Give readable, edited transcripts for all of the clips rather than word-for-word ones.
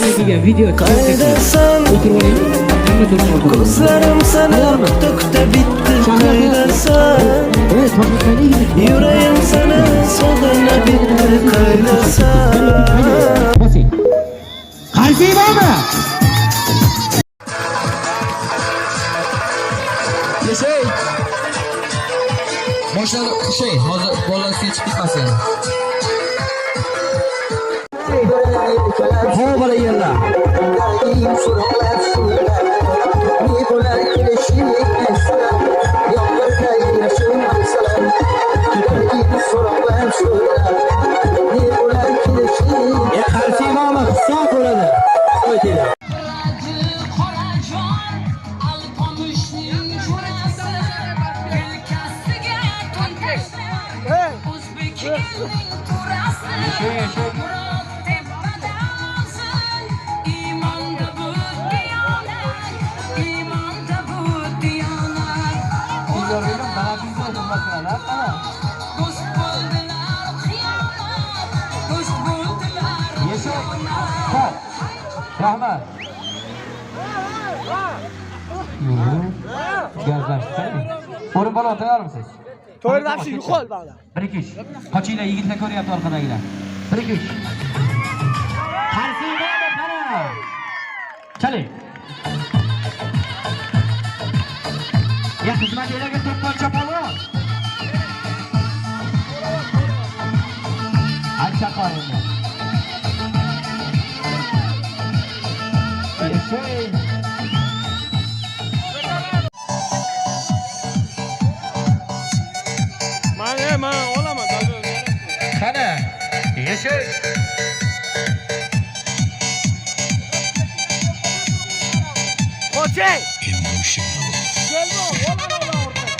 Kelgan video Qaydasan? O'tirib olaylik. Hamma to'rtni orqada. Ko'zlarim seni kuta kuta bitdi. Qaydasan? Evet, toshmatkayda. Yuragim seni sog'ina bitdi. Qaydasan? Bosing. Qarshi bormi? Yashay. Boshladi, shay, hozir bolalar ustiga chiqib ketmasin. Ho, bola yerlar. E, qarshi bormi? Hisob bo'ladi. Qo'yinglar. Qorajon Alpomishning jo'rasi, yelkasiga to'n tashlab, o'zbek elning to'rasi. Murod tepada afzal, iymonda bu diyonat, iymonda bu diyonat. Do'st bo'ldilar xiyonat, do'st bo'ldilar xiyonat. Rahmat. Yo'q. Gazlashdi. O'rin balon tayyormisiz? To'g'ri, вообще yo'qol bog'da. 1 2 3. Qochinglar, yigitlar ko'ryapti orqadagilar. 1 2 3. Qarshi bormi, qara. Chaling. Ya xizmatchilarga to'pponcha polvon. Ancha qo'yindi. Yashay. Man olaman. Qani. Yashay. Qoching. Kelma, olaman ola orqaga.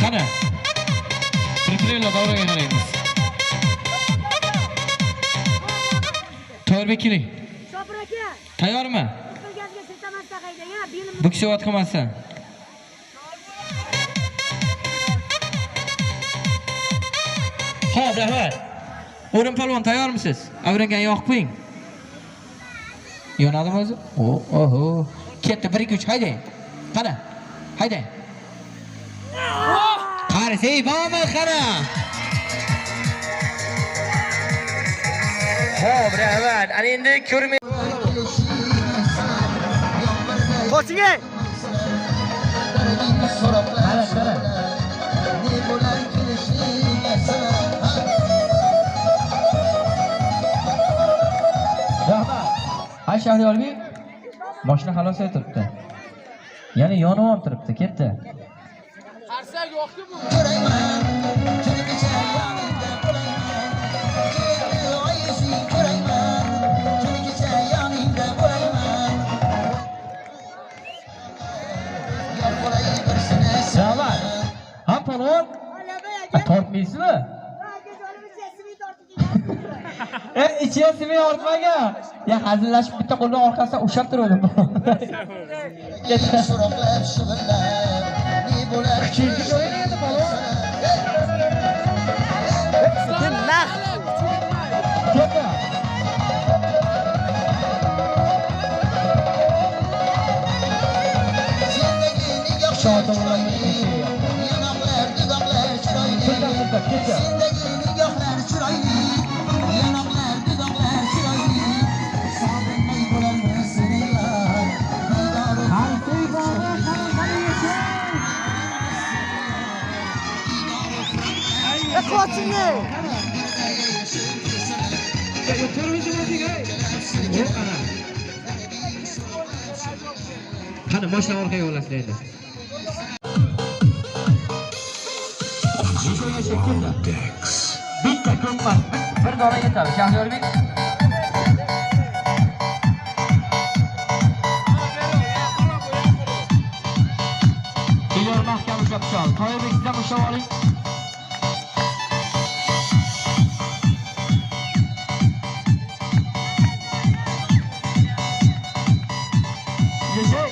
Qani. Pritrella davraga qaraymiz. To'rbek keling. Shopir aka, Tayyormi? bir gazga siltamasdan haydang, ha, belim Buksovat qilmasin. Xo'p, rahmat. O'rin polvon tayyormisiz? Avrangan yoqib qo'ying. Yonadimi o'zi? O, oho. Ketdi 1 2 3 haydang. Qani. Haydang. Qarshi bormi, qara. Xo'p, rahmat. Ana endi ko'rmay Qoching. Qara, qara. Rahmat. Ha, Shahriyorbek, mashina xalos turibdi. Ya'ni yonib ham turibdi, ketdi. Qarsak yo'qku bu. Rahmat. Ha, polvon, tortmaysizmi? E, ichiga simay ortmagan. Ya hazillashib bitta qo'ldan orqasidan ushlab turgandim. Kuchaytirib o'ynaydi polvon. Naq. Ketdi. Siltab, siltab, ketdi. Qarshi bormi? Qani, qani, yashay. Qoching. Qani, mashina orqaga olasizlar endi. Bitta ko'p emas, bir dona yetadi. Shahriyorbek. Elyor mahkam ushlab tushadi. Toyirbek, siz ham ushlab oling. Yashay.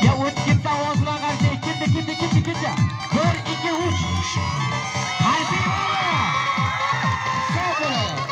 Ya o'tib ketsa ovoz bilan qarshi. Ketdi, ketdi, ketdi, ketdi. 1 2 3. Qarshi bormi? Assalomu.